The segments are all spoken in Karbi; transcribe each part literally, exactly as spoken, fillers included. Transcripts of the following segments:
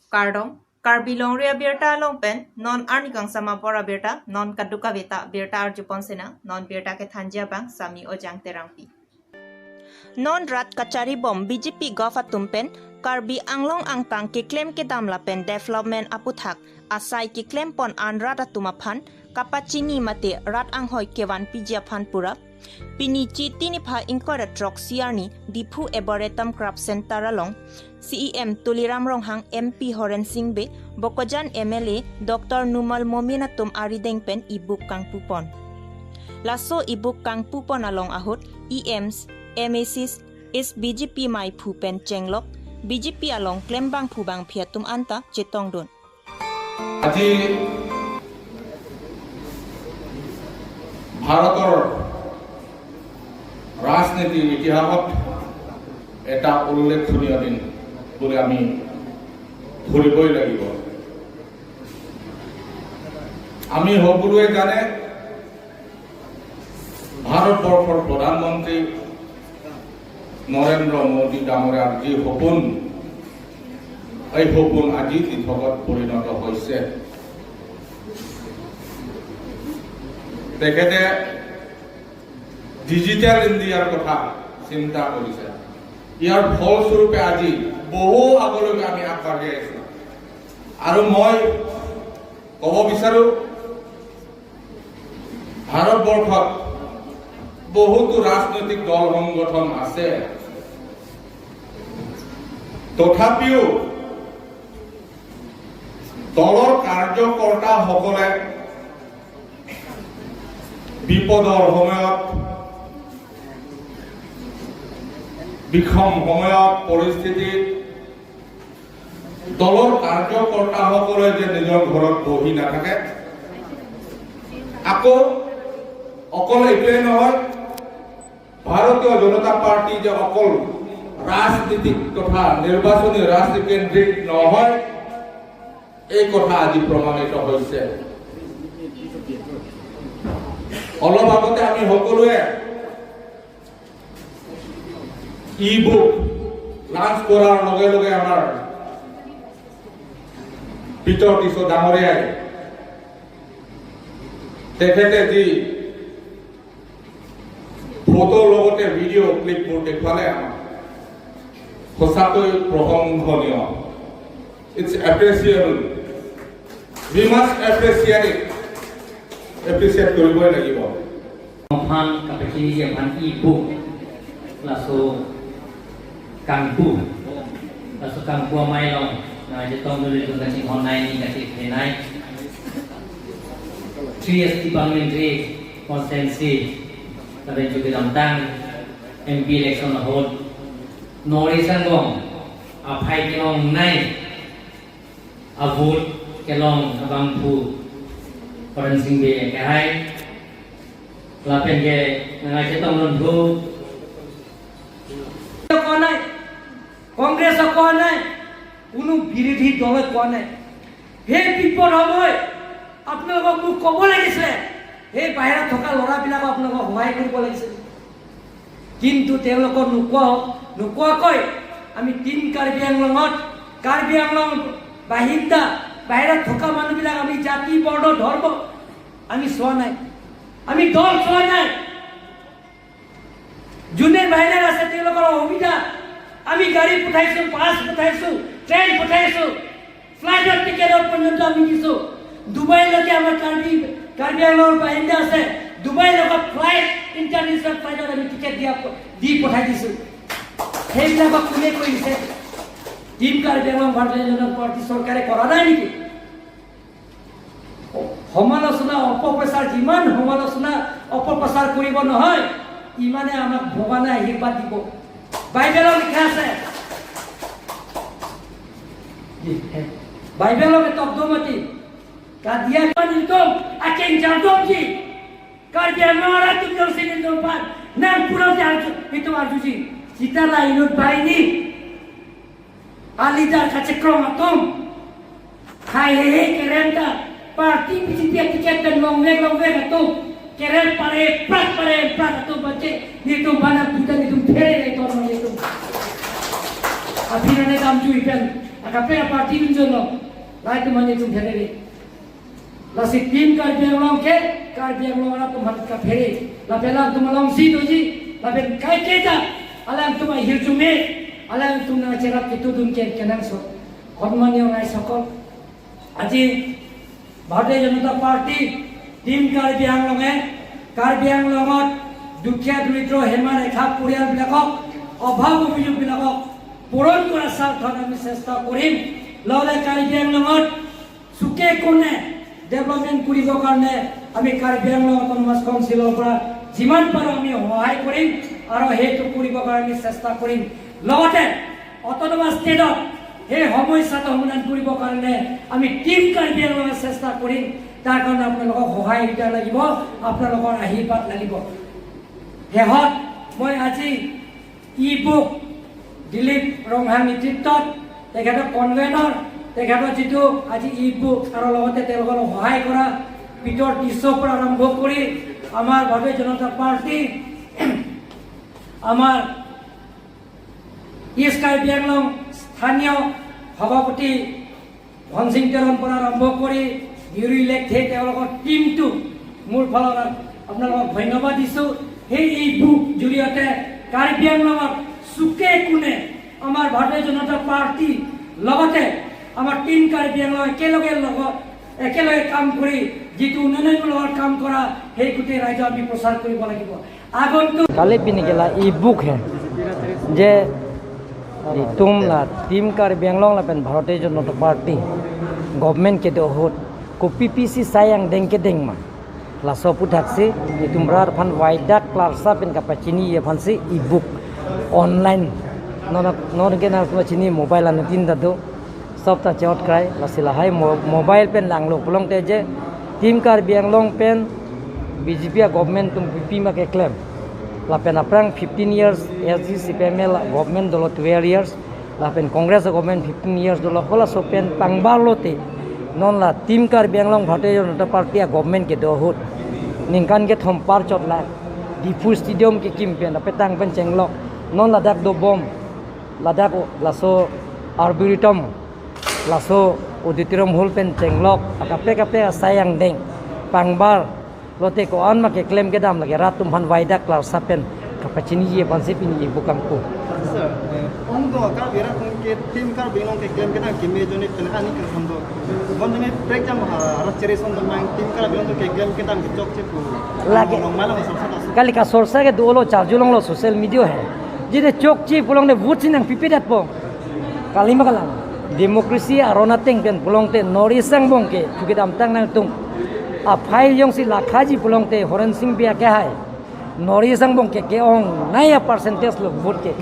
Kardom, Karbi Longri abirta along pen non arni kangsam apor abirta, non kadokave ta birta arjupon sinang, non birta kethanji abang Sami Ojang Terangpi. Non rat kacharibom B J P govt atum pen Karbi Anglong angkang keklem kedam lapen development aputhak asai keklempon an rat atum aphan kapachini mate rat anghoi kevanpiji aphan pura pini Chiti niphai ingkoi ra throksi arni Diphu Arboretum Craft Center along C E M Tuliram Ronghang, M P Horen Sing Bey, Bokajan M L A Doctor Numal Momin atum arideng pen ibuk kangpupon. Laso ibuk kangpupon along ahut E Ms, M A Cs, is B J P maiphu pen chenglok B J P along klembangphu bangphi atum anta chetongdun. আজি ভাৰতৰ ৰাজনীতিৰ ইতিহাসত এটা উল্লেখনীয় দিন বুলি আমি ধৰিবই লাগিব। আমি সকলোৱে জানে, ভাৰতবৰ্ষৰ প্ৰধানমন্ত্ৰী নৰেন্দ্ৰ মোদী ডাঙৰীয়াৰ যি সপোন, এই সপোন আজি দিঠকত পৰিণত হৈছে। তেখেতে ডিজিটেল ইণ্ডিয়াৰ কথা চিন্তা কৰিছে। ইয়াৰ ফলস্বৰূপে আজি বহু আগলৈকে আমি আগবাঢ়ি আহিছো। আৰু মই ক'ব বিচাৰো, ভাৰতবৰ্ষত বহুতো ৰাজনৈতিক দল সংগঠন আছে, তথাপিও দলৰ কাৰ্যকৰ্তাসকলে বিপদৰ সময়ত, বিষম সময়ত, পৰিস্থিতিত দলৰ কাৰ্যকৰ্তাসকলে যে নিজৰ ঘৰত বহি নাথাকে, আকৌ অকল এইটোৱে নহয়, ভাৰতীয় জনতা পাৰ্টি যে অকল ৰাজনীতিক তথা নিৰ্বাচনী ৰাজনীতি কেন্দ্ৰিক নহয়, এই কথা আজি প্ৰমাণিত হৈছে। অলপ আগতে আমি সকলোৱে ই বুক লাঞ্চ কৰাৰ লগে লগে আমাৰ পিতৰ টিছ' ডাঙৰীয়াই তেখেতে যি ফটো লগতে ভিডিঅ' ক্লিপবোৰ দেখুৱালে আমাক, সঁচাকৈ প্ৰশংসনীয়। It's appreciable. We must appreciate it. Appreciate কৰিবই লাগিব। Aphan kapachini aphan e-book laso kangpu, laso kangpu amei along nangchetongdun ilitum kachinghon nei, kachingthir nei. Three S T parliamentary constituency lapen chuki damtang M P election ahut North East angbong aphai kelong nei, avote kelong abangphu Horen Sing Bey akehai. Lapen ke nangchetongdun thu. কোৱা নাই, কংগ্ৰেছে কোৱা নাই, কোনো বিৰোধী দলে কোৱা নাই। সেই বিপদ সময় আপোনালোকক মোক ক'ব লাগিছিলে, সেই বাহিৰত থকা ল'ৰাবিলাকক আপোনালোকক সহায় কৰিব লাগিছিল। কিন্তু তেওঁলোকক নোকোৱা, নোকোৱাকৈ আমি টিম কাৰ্বি আংলঙত, কাৰ্বি আংলং বাসিন্দা, বাহিৰত থকা মানুহবিলাক, আমি জাতি, বৰ্ণ, ধৰ্ম আমি চোৱা নাই, আমি দল চোৱা নাই। যোনে বাহিৰত আছে তেওঁলোকৰ অসুবিধা। আমি গাড়ী পঠাইছো, বাছ পঠাইছো, ট্ৰেইন পঠাইছো, ফ্লাইটৰ টিকেটৰ পৰ্যন্ত আমি দিছো। ডুবাইলৈকে আমাৰ কাৰ্বি, কাৰ্বি আংলঙৰ বাসিন্দা আছে, ডুবাইলৈকে ফ্লাইট, ইণ্টাৰনেশ্যনেল ফ্লাইটত আমি টিকেট দিয়া, দি পঠাই দিছো। সেইবিলাকক কোনে কৰিছে? টিম কাৰ্বি আংলং ভাৰতীয় জনতা পাৰ্টি চৰকাৰে কৰা নাই নেকি? সমালোচনা, অপপ্ৰচাৰ, যিমান সমালোচনা, অপপ্ৰচাৰ কৰিব নহয়, ইমানে আমাক ভগৱানে আশীৰ্বাদ দিব। বাইবেলত লিখা আছে, বাইবেলত এটা একদম অতি কাদিয়া পান একদম আকেং জাদম জি, কাদিয়া মারা তুমি দল সিনে দল পান, নাম পুরো যে আর্জু, একদম আর্জু জি, সীতা লাইনুত বাইনি, আলিদার কাছে ক্রম আতম, হাই হে হে কেরেন্টা, পার্টি বিজেপি টিকেট পেন লংভেক লংভেক আতম, কেরেন পারে, প্রাক পারে, প্রাক আতম বাচ্চে, নিতুম বানা বুঝা নিতুম ফেরে রে তোর নিতুম। আফিনানে কাম চুই pen, Kaprek aparty dunjolo, lahai atum aphan itum pherere. Lasi Team Karbi Anglong ke, Karbi Anglong arat atum aphan kaphere. Lapen alangtum alongsi doji, lapen kaike ta, alangtum ahirjume, alangtum nangcherap ketudun ke kenangsot. Konmani onai sokol. Aji Bharatiya Janata Party, Team Karbi Anglong e, Karbi Anglongot দুখীয়া দৰিদ্ৰ সীমাৰেখা পৰিয়ালবিলাকক, অভাৱ অভিযোগবিলাকক পূৰণ কৰাৰ স্বাৰ্থত আমি চেষ্টা কৰিম। লগতে কাৰ্বি আংলঙত চুকে কোণে ডেভেলপমেণ্ট কৰিবৰ কাৰণে আমি কাৰ্বি আংলং অট'নমাছ কাউন্সিলৰ পৰা যিমান পাৰোঁ আমি সহায় কৰিম আৰু সেইটো কৰিবৰ কাৰণে আমি চেষ্টা কৰিম। লগতে অট'নমাছ ষ্টেটত সেই সমস্যাটো সমাধান কৰিবৰ কাৰণে আমি টিম কাৰ্বি আংলঙে চেষ্টা কৰিম। তাৰ কাৰণে আপোনালোকৰ সহায় সুবিধা লাগিব, আপোনালোকৰ আশীৰ্বাদ লাগিব। শেষত মই আজি ই বুক দিলীপ ৰংহাং নেতৃত্বত তেখেতৰ কনভেনৰ, তেখেতৰ যিটো আজি ই বুক আৰু লগতে তেওঁলোকক সহায় কৰা পিতৰ টিছৰ পৰা আৰম্ভ কৰি আমাৰ ভাৰতীয় জনতা পাৰ্টি, আমাৰ ইষ্ট কাৰ্বি আংলং স্থানীয় সভাপতি ধনসিং তেৰণৰ পৰা আৰম্ভ কৰি ইউৰি লেকথে তেওঁলোকৰ টিমটো মোৰ ফালৰ পৰা আপোনালোকক ধন্যবাদ দিছোঁ। সেই ই বুক জৰিয়তে কাৰ্বি আংলঙত চুকে কোণে আমাৰ ভাৰতীয় জনতা পাৰ্টি লগতে আমাৰ টিম কাৰ্বি আংলং একেলগে লগত একেলগে কাম কৰি যিটো উন্নয়নমূলক কাম কৰা সেই গোটেই ৰাইজক আমি প্ৰচাৰ কৰিব লাগিব। আগন্তুক Kali pini ke la ebook he. Je itum la Team Karbi Anglong lapen Bharatiya Janata Party government kedo ahut kopi pisi sai angdeng kedeng ma. Laso aputhaksi itum rat aphan waidak klarsa pen kapachini aphansi ebook online. Non non ke na chini mobile anuttin ta do. Sob ta chot krai, lasi lahai mo-, mobile pen langlo pulote je Team Karbi Anglong pen B J P a government atum pipi ma keklem. Lapen aphrang fifteen years S D C P M L government dolo twelve years. Lapen Congress government fifteen years dolo, halaso pen pangbar lote non la Team Karbi Anglong Bharatiya Janata Party a government kedo ahut ningkan kethom par chot la Diphu Stadium kekim pen apetang pen chenglok, non ladak dobom, ladak laso arboretum, laso auditorium hall pen chenglok, akaprek kaprek asai angdeng pangbar lote ko-an ma keklem kedam lake rat atum aphan waidak klarsa pen kapachiniji aphansi pini ebook kangpu. Sir, eh, ong do ka bira kung ke Team Karbi Anglong keklem kedam keme ajoine pen ani kethom do. Bon ajoine prek jam ha rat chere son do mang Team Karbi Anglong keklem kedam kechokche pu. Lake. Nong malang asor sa. Kali kasorsa ke dolo charjulonglo social media he. Jide chokche pulote vote si nangpipedatpo. Kali ma kalang. Democracy aron ateng pen pulote North East angbong ke chu kedamtang nangtum. Aphai jongsi lakhaji pulote Horen Sing Bey akehai North East angbong ke ke-ongnei a percentage lo vote ke.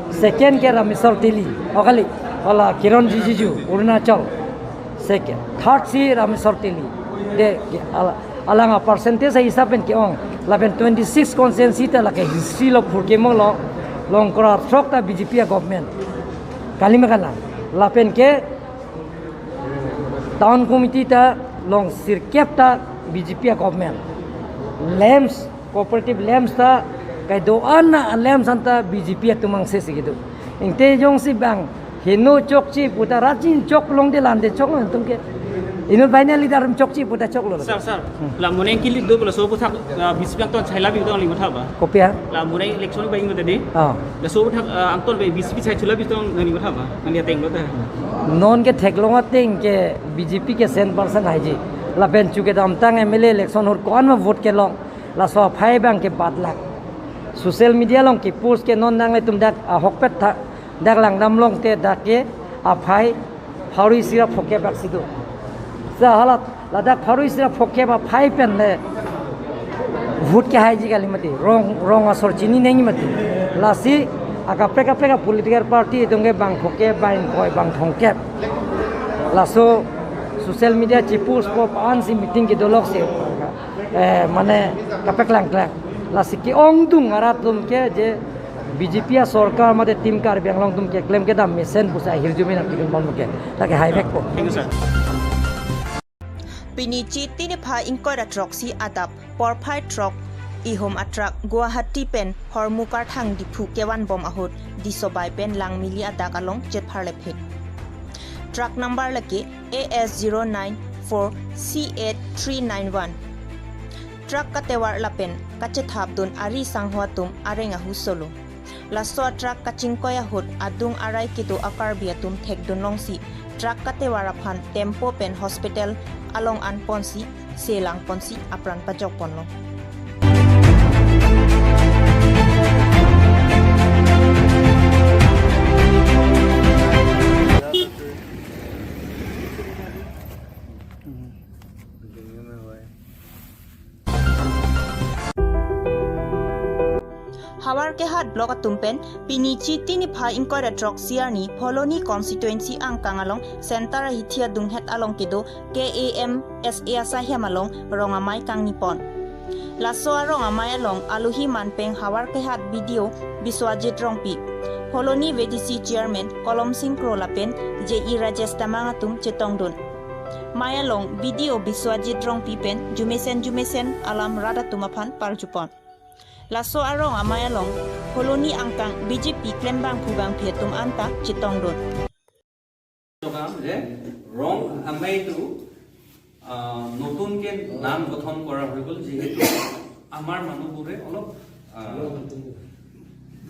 Second ke Rameshwar Teili, o kali, hala Kiren Rijiju, Arunachal. Second, third si Rameshwar Teili. De, ke, ala, alang a percentage a hisab pen ke-ong. Lapen twenty six constituency ta lake history lo phurkimo lo, long kora throk ta B J P a government. Kali ma kalang. Lapen ke town committee ta long sirkep ta B J P a government. Lamps, cooperative lamps ta kedo-an a lamps anta B J P atum angse si kedo. Ingte jongsi bang heno chokche puta rachin chok long de lande chok long tum ke. Inut final leader chokche puta choklo. Sir, sir. Hmm. La moneng kilit do bola so puthak, ah, bisip yang ton chai labi tong ling matha ba. Kopi ha? La moneng election ba ing tadi. Ah. La so puthak, ah, angton be bisip chai chula bi tong nani matha ba. Nani ateng lo ta. Non ke theklong ateng ke B J P ke cent percent haiji. Lapen chu kedamtang M L A election ahut ko-an ma vote kelong. Laso aphai bang ke bat lak. Social media along kepost ke non nanglitum dak ahokpet tha. Dak langdam long te dak ke aphai pharo isi ra phokep aksi do. Sa halat ladak pharo isi ra phokep aphai pen le vote kehaiji kali mati. Rong, rong asor chini nangji mati. Lasi akaprek kaprek a political party atum ke bang phokep, bang ingkoi, bang thomkep. Laso social media chipost po pa-an si meeting kedoloksi, eh, mane kapeklangklang. Lasi ke-ongdung arat atum ke je B J P a sorkar mate Team Karbi Anglong atum keklem kedam mesen pusi ahirjume nangpidun bom ke. Lake haivekpo. Thank you, sir. Pini Chiti niphai ingkoi ra throksi adap porphai throk ihum atrak Guwahati pen Hormukarthang Diphu kevan bom ahut Disobai pen Langmili adak along chepharlephet. Truck number lake A S zero nine four C eight three nine one. Truck katevar lapen kachethapdun ari sangho atum areng ahu solo. Laso a-truck kachingkoi ahut adung arai kedo a-Karbi atum thekdun longsi truck katevar aphan tempo pen hospital along anponsi selangponsi apran pajokponlo. Havarkehat block atum pen pini Chiti niphai ingkoi ra throk C R ni Phuloni constituency angkang along center ahithi adunghet along kedo K A M S A asaihem along rong amei kangnipon. Laso arong amei along alohi manpeng Havarkehat B D O Biswajit Rongpi, Phuloni V D C chairman Kolomsing Kro lapen J E Rajesh Tamang atum chetongdun. Mei along B D O Biswajit Rongpi pen jumesen jumesen alam rat atum aphan parjupon. Laso arong amei along Phuloni angkang B J P klembangphu bangphi atum anta chetongdun. যে ৰং আমেইটো, আহ, নতুনকে নাম গঠন কৰা হৈ গ'ল, যিহেতু আমাৰ মানুহবোৰে অলপ, আহ,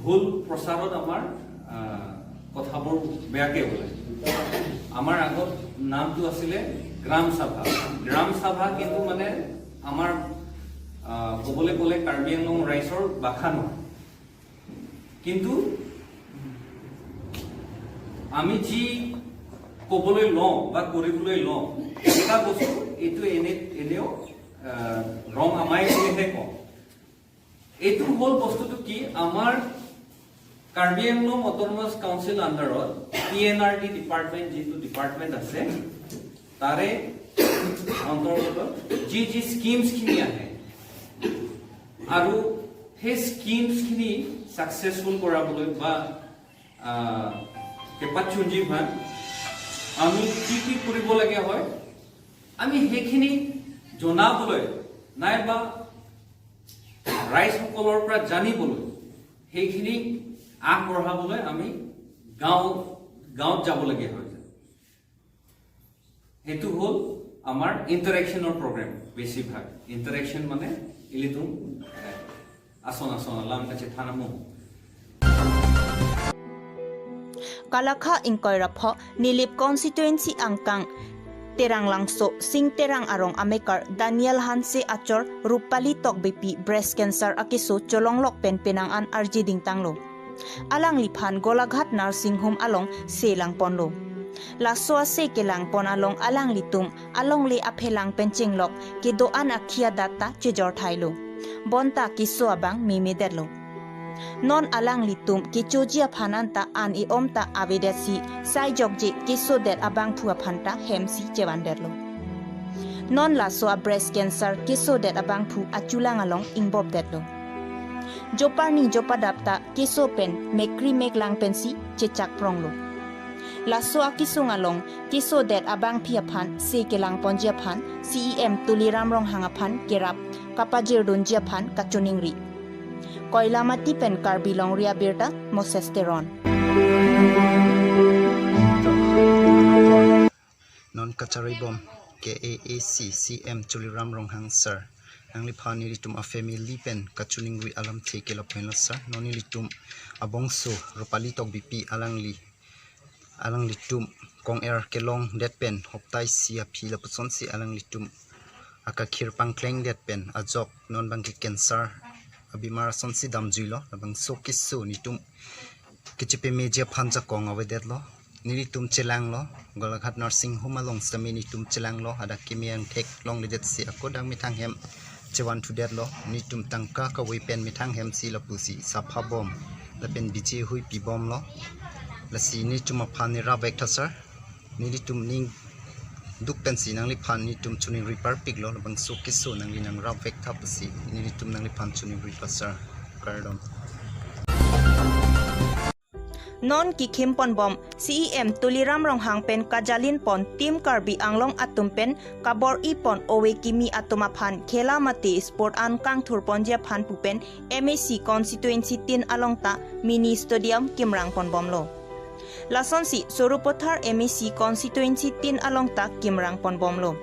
ভুল প্ৰচাৰত আমাৰ, আহ, কথাবোৰ বেয়াকে ওলায়। আমাৰ আগত নামটো আছিলে গ্ৰাম সভা। গ্ৰাম সভা কিন্তু মানে আমাৰ, আহ, ক'বলৈ গ'লে কাৰ্বি আংলং ৰাইজৰ ভাষা নহয়। কিন্তু আমি যি ক'বলৈ লওঁ বা কৰিবলৈ লওঁ, এটা বস্তু এইটো এনে, এনেও, আহ, ৰং আমেই বুলিহে কওঁ। এইটো হ'ল বস্তুটো কি, আমাৰ কাৰ্বি আংলং অট'নমাছ কাউন্সিল আণ্ডাৰত P N R D department, যিটো ডিপাৰ্টমেণ্ট আছে, তাৰে অন্তৰ্গত যি যি স্কিমছখিনি আহে আৰু সেই স্কিমছখিনি ছাকচেছফুল কৰাবলৈ বা, আহ, কেপাত চুঞ্জি ভান আমি কি কি কৰিব লাগে হয়, আমি সেইখিনি জনাবলৈ নাইবা ৰাইজসকলৰ পৰা জানিবলৈ, সেইখিনি আগবঢ়াবলৈ আমি গাঁও, গাঁৱত যাবলগীয়া হৈ যায়। সেইটো হ'ল আমাৰ ইণ্টাৰেকশ্যনৰ প্ৰগ্ৰেম। বেছিভাগ ইণ্টাৰেকশ্যন মানে ilitum, eh, ason ason alam kachethan amo. Kalakha ingkoi ra pho Nilip constituency angkang Terang Langso, Sing Terang arong amekar Daniel Hanse achor Rupali Tokbipi breast cancer akeso cholonglok pen penang an arji dingtanglo. Alangliphan Golaghat Nursing Home along selangponlo. Laso ase kelangpon along alanglitum alongle aphelang pen chenglok kedo-an akhei adat ta chejor thailo. Bonta keso abang memedetlo. Non alanglitum kechoji aphan anta an e-om ta avedetsi saijokje kesodet abangphu aphan ta hemsi chevandetlo. Non laso a-breast cancer kesodet abangphu achulang along ingbopdetlo. Joparni jopadap ta keso pen mekri meklang pensi chechakpronglo. Laso akesung along kesodet abangpi aphan se kelangponji aphan C E M Tuliram Ronghang aphan kerap kapajirdunji aphan kachiningri. Koilamati pen Karbi Longri abirta Moses Teron. Non kacharibom K A A C C M Tuliram Ronghang sir, nangliphan nelitum a-family pen kachiningri alamthe ke lapuhenlo sir. Non nelitum abangso Rupali Tokbipi alangli, alanglitum kong-er kelongdet pen hopta isi aphi lapusonsi alanglitum akakhir pangklengdet pen ajok non bangke cancer abimar asonsi damjuilo. Labangso keso nelitum kechepameji aphan jakong avedetlo. Nelitum chelanglo, Golaghat Nursing Home along sitame nelitum chelanglo, hadak keme angthek longledetsi ako dak methang hem chevanthudetlo. Nelitum tangka kave pen methang hemsi lapusi saphabom lapen biji hui pibomlo. Lasi nelitum aphan nerapvek tha sir. Nelitum ning duk pensi nangliphan nelitum chiningri parpiklo, labangso keso nangli nangrapvek tha pusi nelitum nangliphan chiningri tha sir. Kardom. Non kekimponbom C E M Tuliram Ronghang pen kajalinpon Team Karbi Anglong atum pen kabor-ipon ove kimi atum aphan khela mate sport an kangthurponji aphan pu pen M A C constituency tin along ta mini stadium kimrangponbomlo. Lasonsi Sarupathar M A C constituency tin along ta kimrang ponbomlo.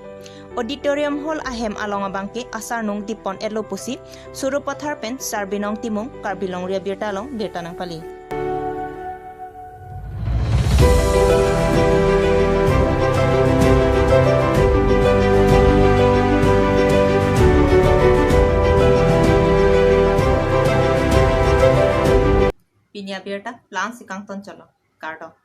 Auditorium Hall ahem along abangke asarnung dipon etlo pusi Sarupathar pen Sarbinong Timung Karbi Longri Abirta along birta nangpali. Pini abirta la-ansi kangton cholo. Kardom.